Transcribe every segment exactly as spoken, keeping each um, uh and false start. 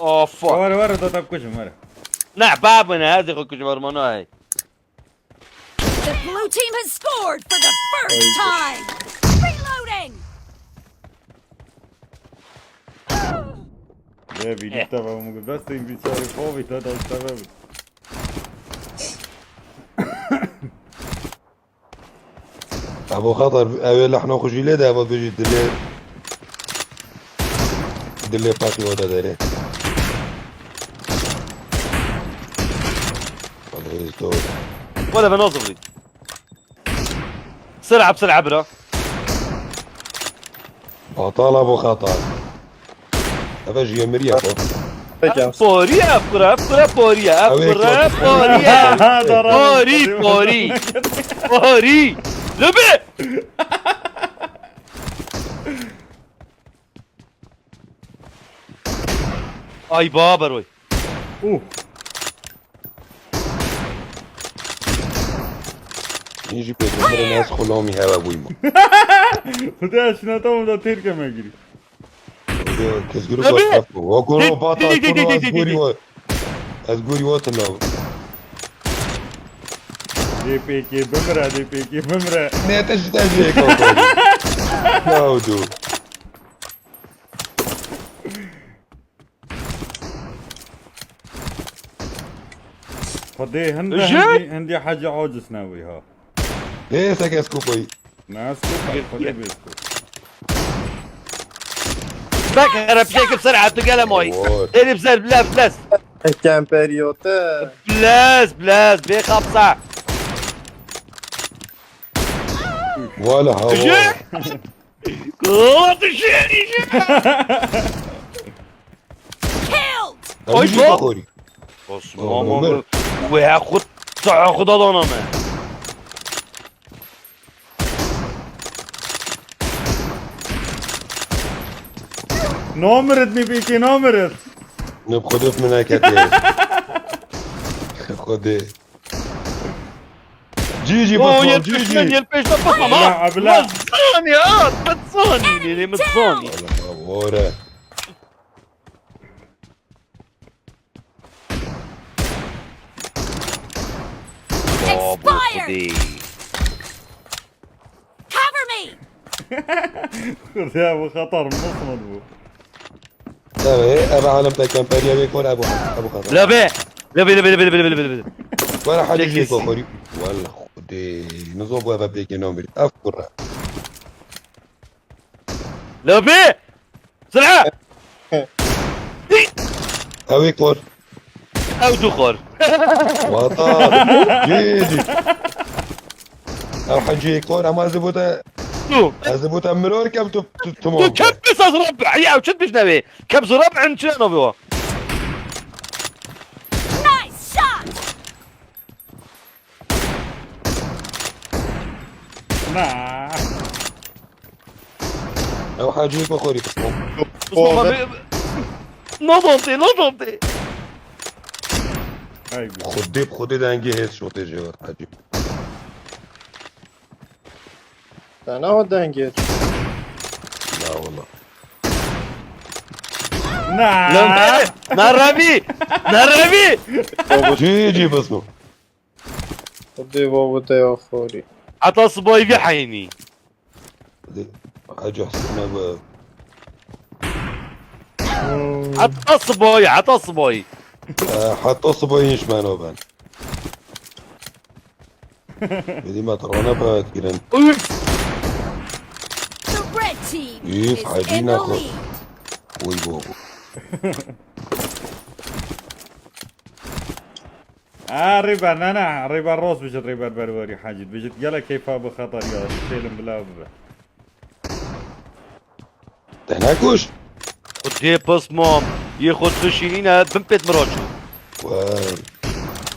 Oh fuck. Were were da te bikujim were. Ne babine, ez ê xwe kujim, armanayê. The blue team has scored for the first time. Reloading. Lê vîdî teve min got, bes tê vî çarê xwe vî te da teve min. Ebo Xatar, ew ê lehna xwe jî lê de, eva bêjî dilê, dilê paqî wada derê. Wala ez to. Wala ben nazıvrî. Sır'a, sır'a bira. Batal Ebo Xatar. Eve jî emir ya xwe. Peki. Poriye, ev kura, ev kura poriye, ev Ew ê kura kot- poriye. Pori, pori. Pori. Lübi. Ay baba roy. Uh. Hîn jî pêxemberê ne ez xulamî hewe bûyî ma. Xuda şina tamam da têr keme girî. Kezguru Tabii. Batal. Wa kuro Dik, Batal dik, dik, kuro dik, ez dik, gorî dik. wa. Ez gorî wa tila. D P K bimre, D P K bimre. Ne te ji te jê kokori. Ya du. Xwedê hinde Ji? hindî, hindî hecî aciz nebûyî ha. Lê sek ez kokoyî. Ne ez kokay, Xwedê bê kok. Bek herepçe kim ser hatu gele moy. Vay. Elip ser blef blef. Kemperiyote. Blef blef be kapsa. Wala hawa. Düşün. Kula düşün. Killed. Ay Ay, jî bak. kokori. Osman baba. Ve xud saha xuda dana me. Namirit mi peki namirit. Ne xudef min nekete. Xudê. Cici Oo, basma, yetmiş cici. yetmiş de basma. Abla, abla. Mızani ya. Mızani. Ne mızani. Ora. Expired. Cover me. Xuda bu xatar nasıl bu? Tabii, eve hanım da kemperiye ve kor Ebu, Ebu Xatar. Lebe. Lebe lebe lebe lebe lebe lebe. Wala hadi Çekilsin. jê kokori. Wala xudê. Nizo bu eve peki nomir. Af kurra. Lebe. Sıra. Evi kor. Ew du xor. Wata. Cici. Ev hacı kor ama ez bu da, Du. ez bu da miror kem tu, tu, Du tamam. kep bes az rab. Ya çit biş nevi. Kep zor rab en çi nevi o. Nice shot. Na. Ev hacı kokori. Mustafa abi. Nodonte, nodonte. Ay bu. Xudê, xudê dengê hêz şotê jê var hacı. Te ne o dengê. La wala. Na. Lebe. Naravi. Naravi. Cici basma. Xudê babo te ya xorî. Hata sıbayı bir hayni. Hadi, hacı Hüseyin abi. Hata sıbayı, hata sıbayı. Ee, hatta sıbayı hiç ben o ben. Bedi matrona pahat giren. Üf. The red team Üf, is hacı in the nakor. Lead. Uy bobo. Ha, Rêber, ne, ne, Rêber rast bijit, Rêber Berwarî Hacî. Bijit gelek keyfa bi xeter ya, şêlim bila bibe. Te nekuş. Xudê pismam. Yê xud xişînîne, bin pêt miraçû. Vay.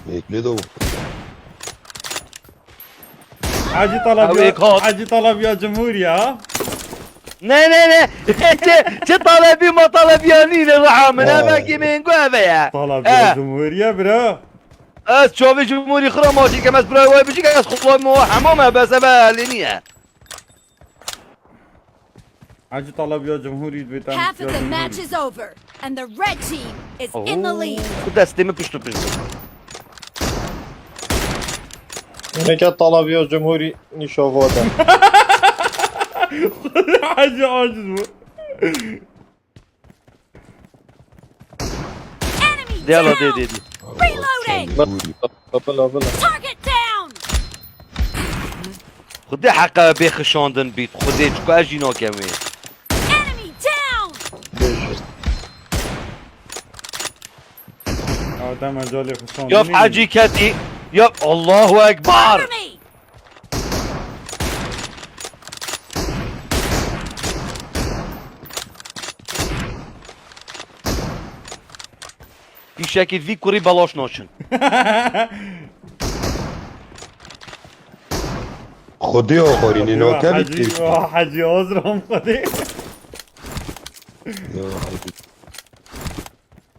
Mekli de bu. Hacî Talab Ew ya, êk hat. Hacî Talab ya Cumhuriye ha. Ne, ne, ne. Çi, çi talebî ma talebî ya nîne, raha min. Ha. Eve ki min gu eve ya. Talab Ha. ya Cumhuriye bira. Ez çavê Cumhurî xira maçî kem ez bira wê bijî ez xulay mo hema me bes eve lê niye. Hacî Talab ya Cumhuriye bi tam Half ya of the match Cumhuriye. Is over. And the red team is in the lead. Ku destê min pişt û pişt. Neke talabiya cumhurî nîşava de. Hacı aciz bu. Enemy Dê ala dê down. dê dê. Reloading. Bila bila. Target down. Xwedê heqa bê xişandin bît. Xwedê çiko ez jî nakem wê. Enemy down. Adem Ecalê xişan. Yaf Hacî ketî. Yaf Allahu Ekber. Cover me. Pîşekî vî kurî belaş naçin. Xwedê axwarînê nake bît. Hacı, Hacı Ozram Xwedê. Ya Hacî.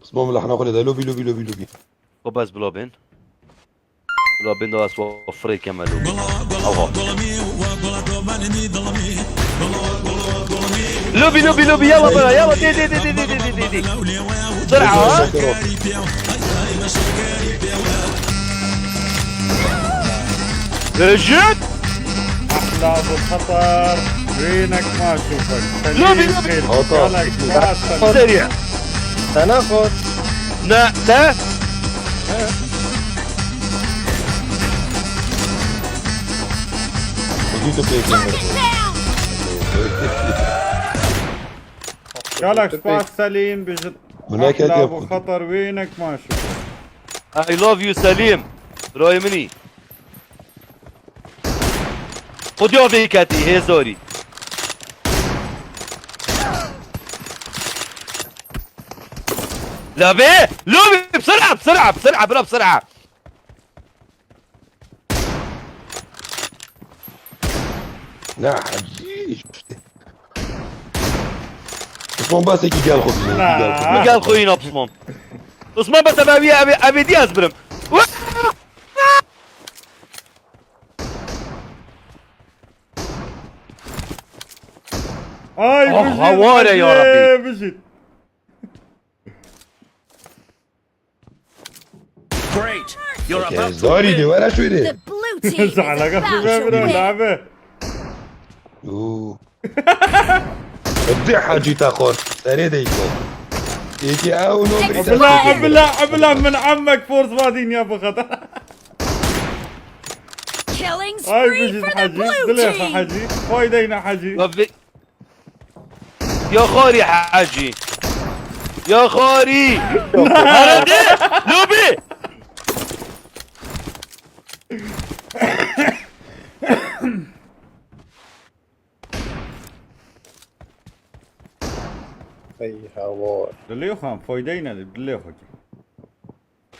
Bismam lehna xwe lê de. Lobi, lobi, lobi, lobi. Xwe bes bila bên. Bila bên da ez wa firê keme lo. Awa. Lobi, lobi, lobi, yalla bana, yalla, dê, dê, dê. Sır'a. Rejit. أحلى أبو خطر، وينك ما أشوفك؟ لوبي، لوبي. خير. قالك ما أشوفك. سريع. Te naxwar. Ne, te? Xwedî tu pêkê min. Target down. قالك سباس سليم بجد. Min neke أحلى diye أبو خطر، وينك ما أشوفك؟ I love you Selim. Birayê min î. Xwedî avê ketî hêzorî. Labê! Lobi! بسرعة بسرعة بسرعة برا بسرعة. Ne Hacî. Osman basekî gel xwe. Na. Gel xwe yîna Osman. Osman bes ebe wî ebe ebe dî ez birim. Ay Ah, بجد، haware ya بجد، Rabbi. بجد. Great. You're about to Zarî de win. were şûrê. The blue team is زعلقة about في to بابنا win. لعبة. Yo. Xwedê Hacî te xwar. Serê de yî xwar. Yekî ew no Exit ابلع ابلع ابلع من عمك فورس وادين يا بخت. Killing Ay spree بجد for the حجي، blue دليخة team. حجي، فايدينا حجي. Ya ve- Ya xarî Hacî. Ya xarî. Herhalde. Lobi. Ey hawar. دليخة فايدينا دليخة.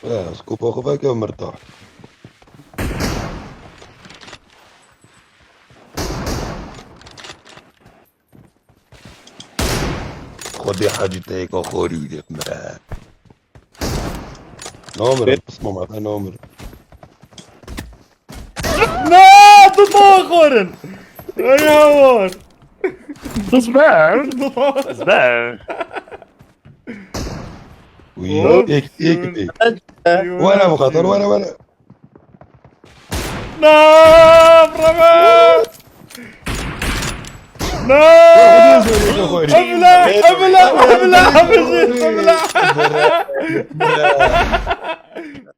Ez kopa xwe veke mirta. Xwedê Hacî te yeka xorî dê mire. Namire, pisma me te namire. لا تطاخرن. يا هوار. Zber. Zber. Wî, ek, ek, ek. Were bu kadar, were, were. لا برافو. لا. ابلع ابلع ابلع ابلع.